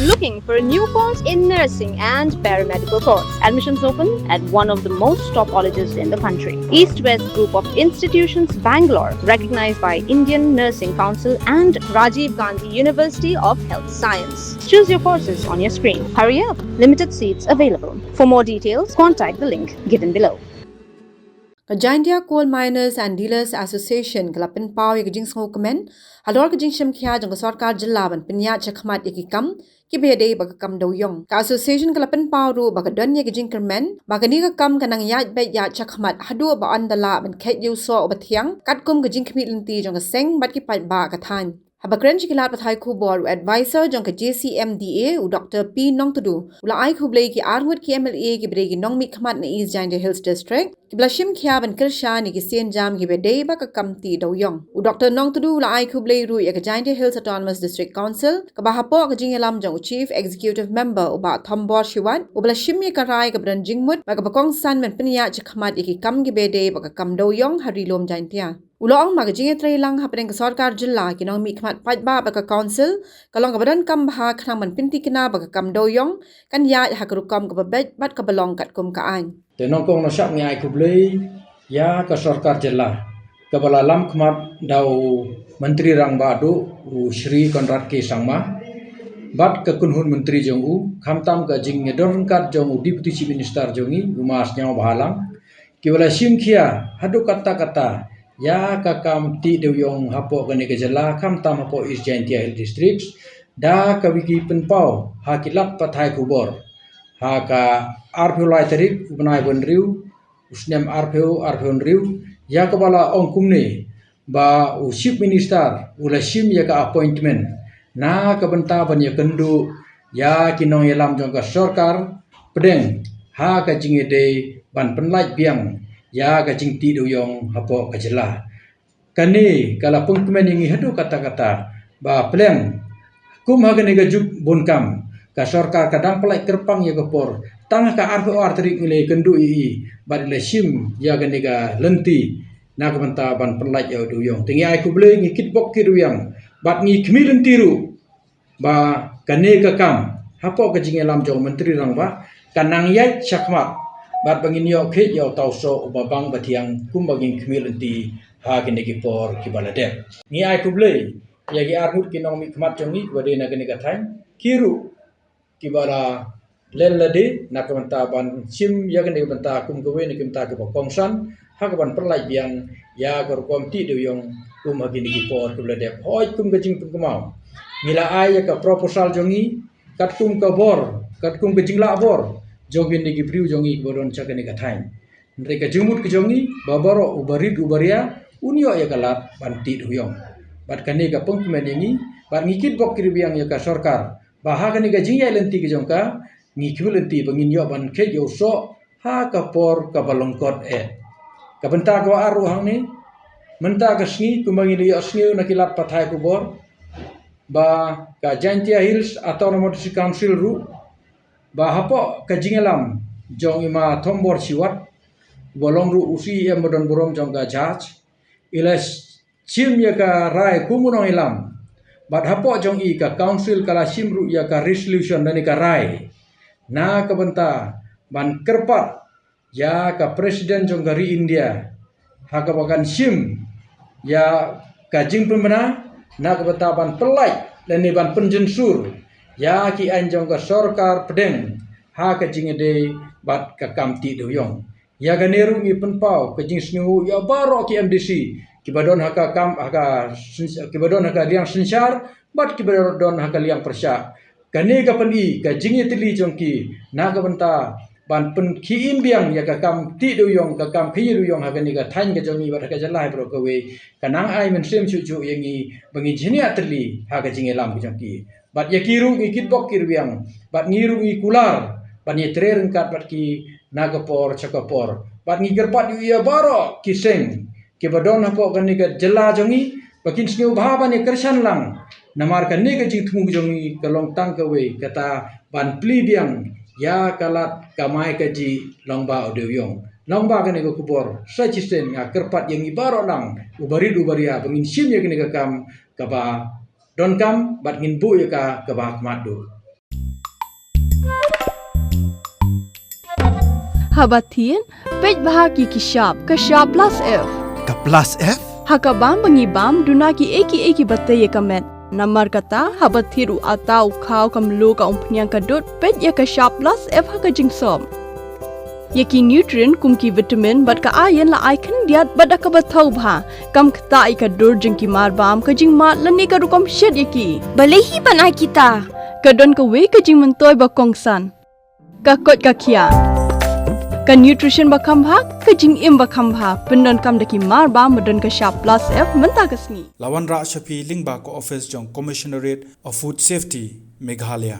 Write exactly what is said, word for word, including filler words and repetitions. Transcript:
Looking for a new course in nursing and paramedical course? Admissions open at one of the most top colleges in the country. East West Group of Institutions, Bangalore, recognized by Indian Nursing Council and Rajiv Gandhi University of Health Science. Choose your courses on your screen. Hurry up, limited seats available. For more details, contact the link given below. Ka Jaintia Coal Miners and Dealers Association ka la pynpaw ïa ka jingsngewkmen halor ka jingshim khia jong ka sorkar jylla ban pynïaid shakhmat ïa ki kam kiba ïadei bad ka kam dewïong. Ka association ka la pynpaw ruh ba ka don ïa ka jingkyrmen ba kane ka kam ka nang ïaid beit ïaid shakhmat haduh ba yn da lah ban kheit ïa u soh uba thiang katkum ka jingkhmih lynti jong ka seng bad ki paidbah ka thaiñ. Haba kren sha ki lad pathai khubor, u advisor jong ka J C M D A, u Doctor P Nongtdu, u la ai khublei ki arngut ki M L A kiba dei ki nongmihkhmat na East Jaintia Hills District kiba la shim khia ban kyrshan ïa ki sienjam kiba dei bad ka kam tih dewïong. U Doctor Nongtdu u la ai khublei ruh ïa ka Jaintia Hills Autonomous District Council kaba hapoh ka jingïalam jong u Chief Executive Member, u Bah Thombor Shiwat, uba la shim ïa ka rai kaba don jingmut bad kaba kongsan ban pynïaid shakhmat ïa ki kam kiba dei bad ka kam dewïong ha Ri Lum Jaintia. U la ong ba ka jingïatreilang hapdeng ka sorkar jylla, ki nongmihkhmat paidbah bad ka council ka long kaba donkam bha khnang ban pynthikna ba ka kam dewïong kan ïaid ha ka rukom kaba beit bad kaba long katkum ka aiñ. Te nyngkong nyngshap ngi ai khublei ïa ka sorkar jylla kaba la lam khmat da u Myntri Rangbah Duh, u Shri Conrad K Sangma, bad ka kynhun myntri jong u, khamtam ka jingïadon ryngkat jong u Deputy Chief Minister jong ngi, u Ma Sniawbhalang, kiba la shim khia haduh katta katta ïa ka kam tih dewïong hapoh kane ka jylla, khamtam hapoh East Jaintia Hills District, da kaba ki pynpaw ha ki lad pathai khubor ha ka arphew lai tarik u bnai ba hynriew, u snem arphew arphew hynriew, ïa kaba la ong kumne ba u Chief Minister u la shim ïa ka appointment na ka bynta ban ïakynduh ïa ki nongïalam jong ka sorkar pdeng ha ka jingïadei ban pynlait biang ïa ka jingtih dewïong hapoh ka jylla. Kane ka la pynkmen ïa ngi haduh katta katta ba pleng kum ha kane ka juk bun kam ka sorkar ka dang pynlait kyrpang ïa ka por tang ha ka arphew ar tarik ngi la ïakynduh ïa i bad i la shim ïa kane ka lynti na ka bynta ban pynlait ïa u dewïong. Te ngi ai khublei, ngi kitbok kitrwiang bad ngi khmih lynti ruh ba kane ka kam hapoh ka jingïalam jong u Myntri Rangbah ka nang ïaid shakhmat bad ba ngin ïoh kheiñ ïa uta u soh uba bang ba thiang kumba ngin khmih lynti ha kine ki por kiba la dep. Ngi ai khublei ïa ki arngut ki nongmihkhmat jong ngi kiba dei na kane ka thaiñ, ki ruh kiba la len lade na ka bynta ban shim ïa kane ka bynta kum kawei na ki bynta kiba kongsan ha ka ban pynlait biang ïa ka rukom tih dewïong kum ha kine ki por kiba la dep. Hooid, kum ka jingpynkynmaw, ngi la ai ïa ka proposal jong ngi katkum ka bor, katkum ka jinglah bor jong kine ki briew jong ngi kiba don sha kane ka thaiñ. Hynrei ka jingmut ka jong ngi ba baroh uba rit uba ria un ïoh ïa ka lad ban tih dewïong. Bad kane ka pynkmen ïa ngi bad ngi kitbok kitrwiang ïa ka sorkar ba ha kane ka jingïaid lynti ka jong ka ngi khmih lynti ba ngin ïoh ban kheiñ ïa u soh ha ka por kaba lyngkot eh. Ka bynta kaba ar ruh hangne, mynta ka sngi kumba ngi la ïohsngew na ki lad pathai khubor ba ka Jaintia Hills Autonomous District Council ruh ba hapoh ka jingïalam jong i Ma Thombor Shiwat uba long ruh u C E M ba don burom jong ka judge, i la shim ïa ka rai kum u nongïalam. Bad hapoh jong i ka council ka la shim ruh ïa ka resolution lane ka rai na ka bynta ban kyrpad ïa ka president jong ka ri India ha kaba kan shim ïa ka jingpynbna na ka bynta ban pynlait lane ban pynjynsur ïa ki aiñ jong ka sorkar pdeng ha ka jingïadei bad ka kam tih dewïong. Ïa kane ruh ngi pynpaw ka jingsngewnguh ïa baroh ki M D C kiba don ha ka kam, ha ka syn-, kiba don ha ka liang synshar bad kiba don ha ka liang pyrshah. Kane ka pyni ka jingïatylli jong ki na ka bynta ban pynkhie im biang ïa ka kam tih dewïong, ka kam khie dewïong ha kane ka thaiñ ka jong ngi bad ha ka jylla hi baroh kawei. Ka nang ai mynsiem shuh shuh ïa ngi ba ngin shaniah tylli ha ka jingïalam ka jong ki. Bad ïa ki ruh ngi kitbok kitrwiang bad ngi ruh ngi kular ban ïatrei ryngkat bad ki na ka por sha ka por. Bad ngi kyrpad ïa baroh ki seng kiba don hapoh kane ka jylla jong ngi ba kin sngewbha ban ïakyrshan lang. Namar kane ka jingthmu jong ngi ka long tang kawei, kata ban plie biang ïa ka lad kamai kajih lyngba u dewïong. Lyngba kane ka khubor sa shisien nga kyrpad ïa ngi baroh lang, uba rit uba ria, ba ngin shim ïa kane ka kam kaba donkam bad ngin buh ïa ka kaba khmat duh. Haba thied, peit bha ki ki shap, ka shap plus F. Ka plus F? Ha ka bam ba ngi bam, duna ki ei ki ei ki ba tei ïa ka met. Namar kata, haba thied u atta, u khaw, ka mluh, ka umphniang, ka dud, peit ïa ka shap plus F ha ka jingsop. Ïa ki nutrient kum ki vitamin bad ka iron la ai khyndiat bad da kaba thaw bha. Kam ktah ïa ka dur jong ki marbam, ka jingmad lane ka rukom shet ïa ki. Balei hi ban ai kita? Ka don kawei ka jingmyntoi ba kongsan. Ka koit ka khiah. Ka nutrition ba kham bha, ka jingim ba kham bha. Pyndonkam da ki marbam ba don ka shap plus F mynta ka sngi. La wanrah sha phi lyngba ka office jong Commissionerate of Food Safety, Meghalaya.